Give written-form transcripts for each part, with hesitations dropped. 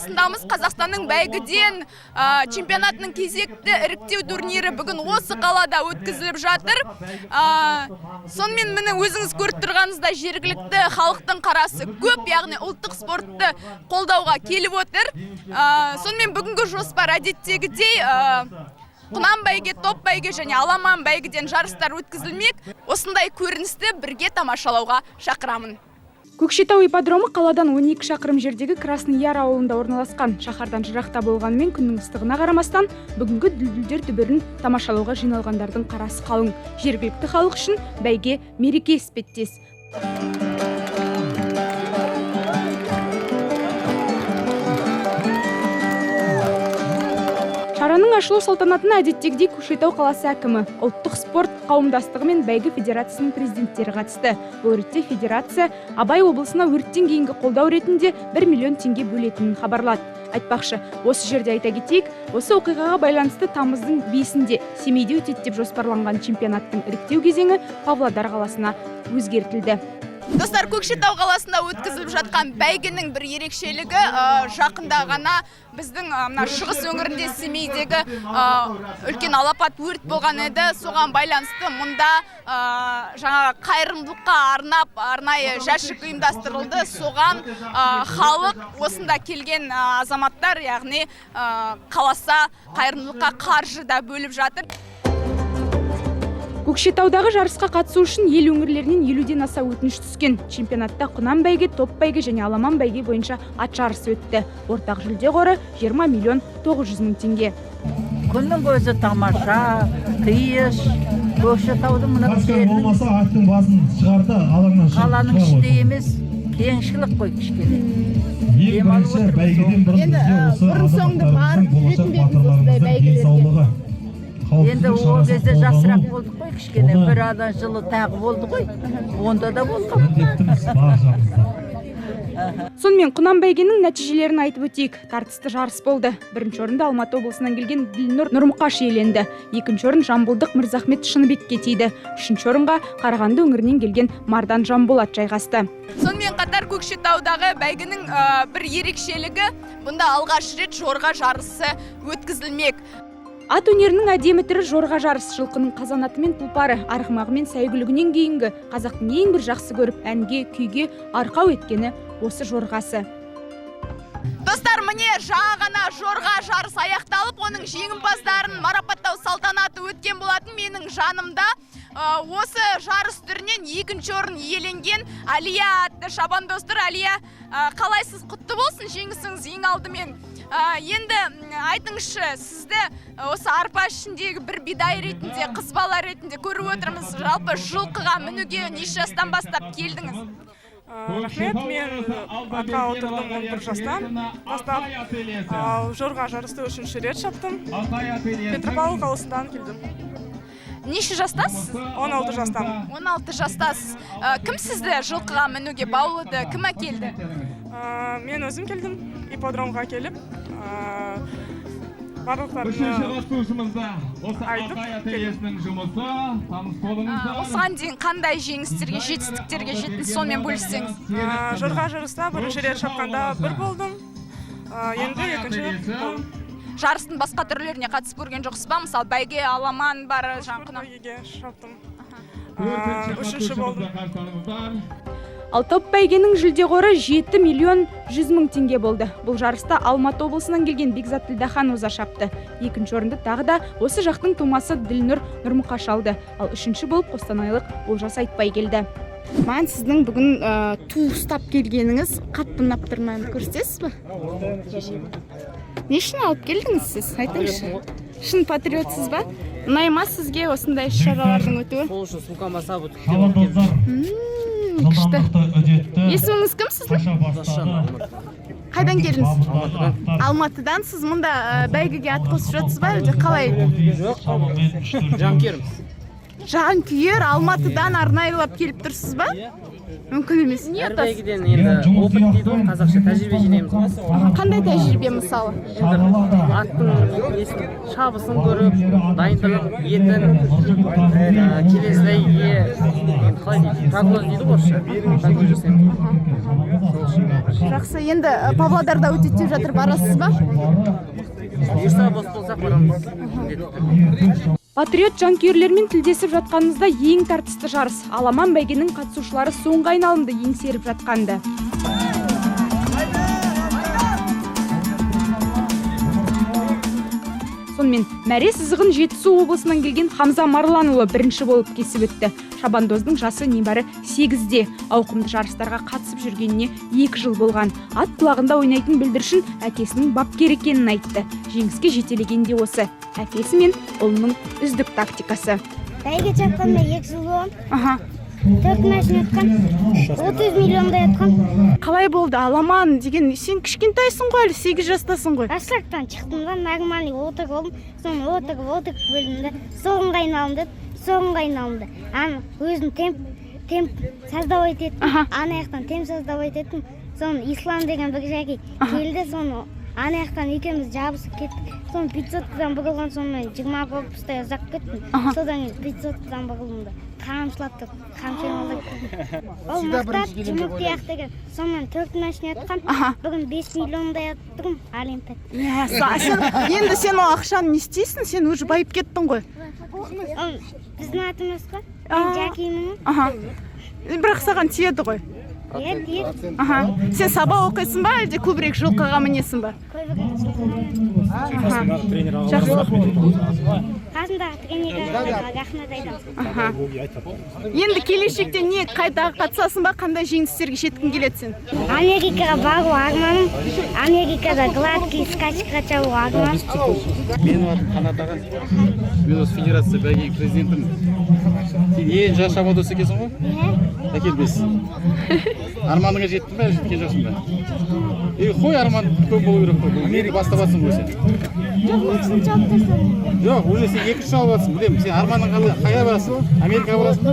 қаласындамыз. Қазақстанның бәйгеден чемпионатының кезекті іріктеу турнирі бүгін осы қалада өткізіліп жатыр. Сонымен міне өзіңіз көріп тұрғаныңыздай, жергілікті халықтың қарасы көп, яғни ұлттық спортты қолдауға келіп отыр. Сонымен бүгінгі жоспар әдеттегідей, құнан бәйге, топ бәйге және аламан бәйгеден жарыстар өткізілмек. Осындай көріністі бірге тамашалауға шақырамын. Көкшетау ипподромы қаладан 12 шақырым жердегі Красный Яр ауылында орналасқан. Шаһардан жырақта болғанымен, күннің ыстығына қарамастан, бүгінгі дүлдүлдер дүбірін тамашалауға жиналғандардың қарасы қалың. Жергілікті халық үшін бәйге мереке іспеттес. Шараның ашылу салтанатына әдеттегідей Көкшетау қаласы әкімі, ұлттық спорт қауымдастығы мен бәйгі федерациясының президенттері қатысты. Бұл ретте федерация Абай облысына өрттен кейінгі қолдау ретінде 1 миллион теңге бөлетінін хабарлады. Айтпақшы, осы жерде айта кетейік, осы оқиғаға байланысты тамыздың 5-інде Семейде өтеді деп жоспарланған чемпионаттың іріктеу кезеңі Павлодар қаласына өзгертілді. Достар, Көкшетау қаласында өткізіліп жатқан бәйгенің бір ерекшелігі, жақында ғана біздің мына шығыс өңірінде, Семейдегі үлкен алапат өрт болған еді. Соған байланысты мұнда жаңағы қайырымдылыққа арнап арнайы жәшік ұйымдастырылды. Соған халық, осында келген азаматтар, яғни қаласа қайырымдылыққа қаржы да бөліп жатыр. Көкшетаудағы жарысқа қатысу үшін ел өңірлерінен 50-ден аса өтініш түскен. Чемпионатта құнан бәйге, топ бәйге және аламан бәйге бойынша ат жарысы өтті. Ортақ жүлде қоры 20 миллион 900 мың теңге. Күннің көзі тамаша, қиыш, Көкшетаудың мына жерінің болмаса аттың басын шығарды, алаңнан шығып. Қаланың ішінде емес, кеңшілік қой кішкене. Ең бірінші бәйгеден бұрын бізге осы азаматтарымыздың, болашақ батырларымыздың денсаулығы. Енді ол кезде жасырақ болдық қой кішкене, бір ана жылы тағы болды ғой, онда да болған. Міндеттіміз баршамызда. Сонымен құнан бәйгенің нәтижелерін айтып өтейік. Тартысты жарыс болды. Бірінші орынды Алматы облысынан келген Ділнұр Нұрмұқаш иеленді. Екінші орын жамбылдық Мырзахмет Шыныбекке тиді. Үшінші орынға Қарағанды өңірінен келген Мардан Жамболат жайғасты. Сонымен қатар Көкшетаудағы бәйгенің бір ерекшелігі, бұнда алғаш рет жорға жарысы өткізілмек. Ат өнерінің әдемі түрі жорға жарыс, жылқының қазанаты мен тұлпары, арғымағы мен сәйгүлігінен кейінгі қазақтың ең бір жақсы көріп әнге, күйге арқау еткені осы жорғасы. Достар, міне жаңа ғана жорға жарыс аяқталып, оның жеңімпаздарын марапаттау салтанаты өткен болатын. Менің жанымда осы жарыс түрінен екінші орын иеленген Алия атты шабандоз тұр. Алия, қалайсыз? Құтты болсын жеңісіңіз ең алдымен. Енді айтыңызшы, сізді осы арпа ішіндегі бір бидай ретінде, қыз бала ретінде көріп отырмыз. Жалпы жылқыға мінуге неше жастан бастап келдіңіз? Рахмет, мен атқа отырдым 11 жастан бастап. Ал жорға жарысты үшінші рет шаптым. Петропавл қаласынан келдім. Неше жастасыз? 16 жастамын. 16 жастасыз. Кім сізді жылқыға мінуге баулыды, кім әкелді? Мен өзім келдім, ипподромға келіп, барлықтарына айтып келдім. Осыған дейін қандай жеңістерге, жетістіктерге жеттіңіз, сонымен бөліссеңіз? Жорға жарыста бірінші рет шапқанда бір болдым, енді екінші болдым. Жарыстың басқа түрлеріне қатысып көрген жоқсыз ба? Мысалы, бәйге, аламан бар, жаңа құнан. Бәйгеге шаптым. Үшінші болдым. Ал топ бәйгенің жүлде қоры 7 миллион 100 мың теңге болды. Бұл жарыста Алматы облысынан келген Бекзат Тілдахан оза шапты. Екінші орынды тағы да осы жақтың тумасы Ділнұр Нұрмұқаш алды. Ал үшінші болып қостанайлық Олжас Айтбай келді. Маған сіздің бүгін ту ұстап келгеніңіз қатты ұнап тұр, маған көрсетесіз бе? Не үшін алып келдіңіз сіз? Айтыңызшы. Шын патриотсыз ба? Ұнай ма сізге осындай іс-шаралардың өтуі? Сол үшін сумкама салып өтіп келдім. Күшті. Есіміңіз кім сіздің? Қайдан келдіңіз? Алматыдан. Сіз мұнда бәйгеге ат қосып жатсыз ба, әлде қалай? Жоқ, жанкүйерміз. Жанкүйер, Алматыдан арнайылап келіп тұрсыз ба? Мүмкін емес. Не Әр ұтасыз? бәйгеден енді опыт дейді ғой қазақша, тәжірибе жинаймыз ғой. Қандай тәжірибе мысалы? Енді аттың несін, шабысын көріп, дайындығын, етін, келесі бәйгеге енді қалай дейді, прогноз дейді ғой орысша, прогноз жасаймыз. Жақсы, енді Павлодарда өтеді деп жатыр, барасыз ба? Бұйырса, бос болсақ, барамыз міндетті түрде. Патриот жанкүйерлермен тілдесіп жатқанымызда ең тартысты жарыс аламан бәйгенің қатысушылары соңғы айналымды еңсеріп жатқанды. Сонымен, мәре сызығын Жетісу облысынан келген Хамза Марланұлы бірінші болып кесіп өтті. Шабандоздың жасы небәрі 8-де, ауқымды жарыстарға қатысып жүргеніне 2 жыл болған. Ат құлағында ойнайтын бүлдіршін әкесінің бапкер екенін айтты. Жеңіске жетелеген де осы. Әкесі мен ұлының үздік тактикасы. Бәйге шапқанына 2 жыл болған. Аха. 4 машина ұтқан, 30 миллиондай ұтқан. Қалай болды аламан деген? Сен кішкентайсың ғой әлі, 8 жастасың ғой. Рассадтан шықтым да, нормальный отырып алдым. Соны отырып отырып бөлдім да, соңғы айналымды, соңғы айналымды. Ана өзім темп создавать еттім. Ана жақтан темп создавать еттім. Соны Ислам деген бір жәкей келді, соны ана жақтан екеуміз жабысып кеттік. Соны 500-дан бұрылған соң мен 20 корпустай ұзақ кеттім. Содан кейін 500-дан бұрылдым да, қамшылап тұрып, қамшымен алдырып кеттім. Ол мықтап жұмық тұяқ деген. Сонымен 4 машина ұтқан. Бүгін 5 миллиондай ұттым Олимпиад. Сен, енді сен ол ақшаны не істейсің? Сен уже байып кеттің ғой. Ол біздің атымыз ғой. Мен жәкеймін. Аха. Бірақ саған тиеді ғой. Иә, тиеді. Аха. Сен сабақ оқисың ба, әлде көбірек жылқыға мінесің ба? Көбірек жылқыға. Жақсы. Қасымдағы тренерлерге рахмет айтамын. Аха. Енді келешекте не қайда қатысасың ба, қандай жеңістерге жеткің келеді сен? Америкаға бару арманым. Америкада гладкий скачка шабу арманым. Менің атым Қанат аға. Мен осы федерация бәйгенің президентімін. Сен ең жас шабандоз екенсің ғой? Иә. Әкел бес. Арманыңа жеттің бе, әлі жеткен жоқсың ба? Е, қой, арман үлкен болу керек қой. Бұл енді бастап жатсың ғой сен. Жоқ, екіншісін шауып тұрсам. Жоқ, уже сен екінші шауып жатсың, білемін. Сен арманың қандай? Қайда барасың? Америкаға барасың ба?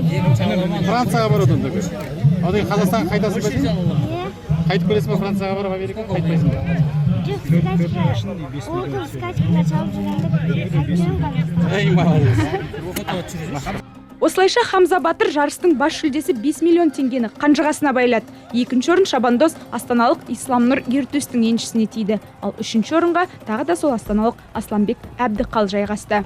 Францияға барады онда көр. Одан кейін Қазақстанға қайтасың ба сен? Иә. Қайтып келесің ба Францияға барып, Америкаға қайтпайсың ба? Жоқ, скачка, отырып скачкада шауып жүргенде қайтып келемін Қазақстанға. Ей, молодец. Осылайша Хамза Батыр жарыстың бас жүлдесі 5 миллион теңгені қанжығасына байлады. Екінші орын шабандоз астаналық Исламнұр Ертөстің еншісіне тиді. Ал үшінші орынға тағы да сол астаналық Асланбек Әбдіқал жайғасты.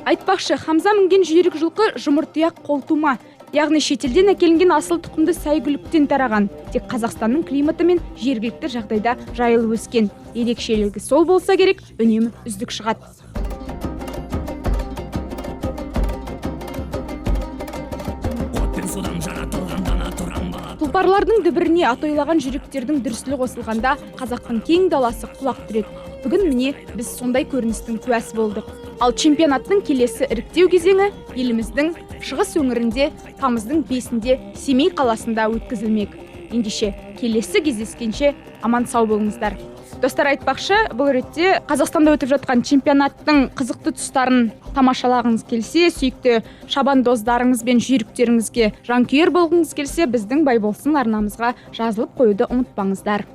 Айтпақшы, Хамза мінген жүйрік жылқы жұмыртұяқ қолтума. Яғни шетелден әкелінген асыл тұқымды сәйгүліктен тараған. Тек Қазақстанның климаты мен жергілікті жағдайда жайылып өскен. Ерекшелігі сол болса керек, үнемі үздік шығады. Тұлпарлардың дүбіріне атойлаған жүректердің дүрсілі қосылғанда қазақтың кең даласы құлақ түреді. Бүгін міне біз сондай көріністің куәсі болдық. Ал чемпионаттың келесі іріктеу кезеңі еліміздің шығыс өңірінде тамыздың 5-інде Семей қаласында өткізілмек. Ендеше келесі кездескенше аман сау болыңыздар. Достар, айтпақшы, бұл ретте Қазақстанда өтіп жатқан чемпионаттың қызықты тұстарын тамашалағыңыз келсе, сүйікті шабандоздарыңыз бен жүйріктеріңізге жанкүйер болғыңыз келсе, біздің Байболсын арнамызға жазылып қоюды ұмытпаңыздар.